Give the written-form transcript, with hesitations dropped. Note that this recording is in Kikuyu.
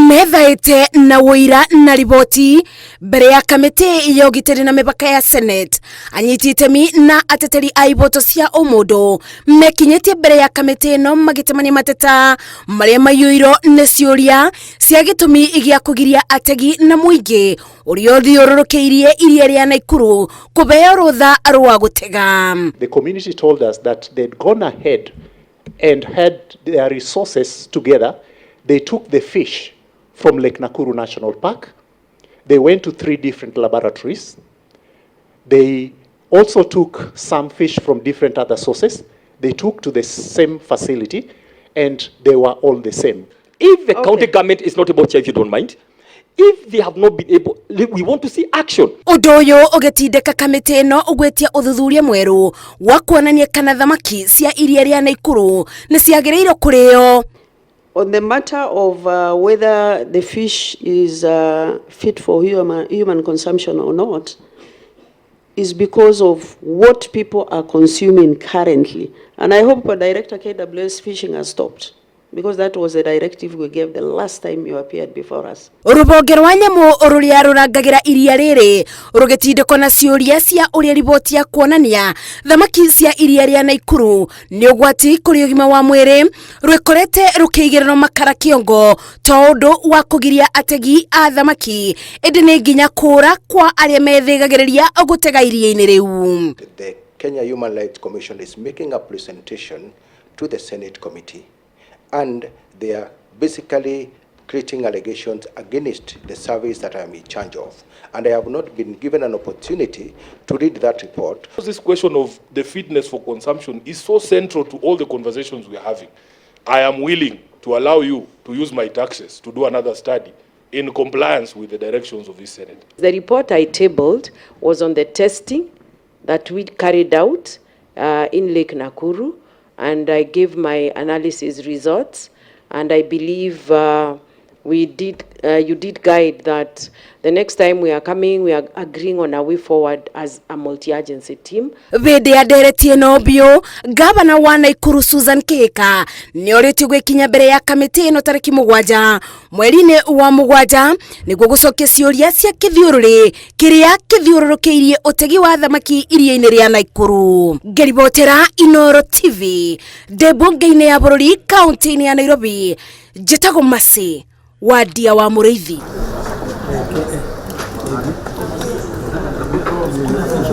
Methaĩte na ũira na riboti mbere ya kamĩtĩ ya ũgitĩri na mĩbaka ya Senate. Anyiti itemi na ateteri a iboto cia ũmũndũ mekinyĩtie mbere ya kamĩtĩ ĩno magĩtemania mateta marĩa maiyũirwo nĩ ciũria cia gĩtũmi gĩa kũgiria ategi na mũingĩ ũrĩa ũthiũrũrũkĩirie iria rĩa Naikuru kũheo rũtha rwa gũtega. The community told us that they'd gone ahead and had their resources together. They took the fish from Lake Nakuru National Park. They went to 3 different laboratories. They also took some fish from different other sources. They took to the same facility, and they were all the same. If the county government is not able, Chair, if you don't mind, if they have not been able, we want to see action. Ũndũ ũyũ ũgĩtindĩka kamĩtĩ ĩno ũgwĩtia ũthuthuria mwerũ wa kuonania kana thamaki cia iria rĩa Naikuru nĩ ciagĩrĩirwo kũrĩo. On the matter of whether the fish is fit for human consumption or not, is because of what people are consuming currently. And I hope Director KWS Fishing has stopped, because that was the directive we gave the last time you appeared before us. Rũhonge rwa nyamũ rũrĩa rũrangagĩra iria rĩrĩ rũgĩtindĩkwo na ciũria cia ũrĩa riboti ya kuonania thamaki cia iria rĩa Naikuru nĩ ũgwati kũrĩ ũgima wa mwĩrĩ rwĩkorete rũkĩigĩrĩrwo makara kĩongo to ũndũ wa kũgiria ategi a thamaki ĩndĩ nĩ nginya kũra kwa arĩa methĩgagĩrĩria gũtega iria-inĩ rĩu. The Kenya Human Rights Commission is making a presentation to the Senate committee, and they are basically creating allegations against the service that I am in charge of. And I have not been given an opportunity to read that report. This question of the fitness for consumption is so central to all the conversations we are having. I am willing to allow you to use my taxes to do another study in compliance with the directions of this Senate. The report I tabled was on the testing that we carried out in Lake Nakuru, and I gave my analysis results, and I believe you did guide that the next time we are coming, we are agreeing on a way forward as a multi-agency team. Hĩndĩ ya ndereti ĩno biũ, gavana wa Naikuru Susan Kihika nĩ orĩtio gwĩkinya mbere ya kamĩtĩ ĩno tarĩki 7 mweri-inĩ wa 7 nĩguo gũcokia ciũria cia kĩthiũrũrĩ kĩrĩa kĩthiũrũrũkĩirie ũtegi wa thamaki iria-inĩ rĩa Naikuru. Ngĩribotera Inooro TV ndĩ mbunge-inĩ ya bũrũri kaunti-inĩ ya Nairobi, njĩtagwo Mercy Wandia wa Mũrĩithi.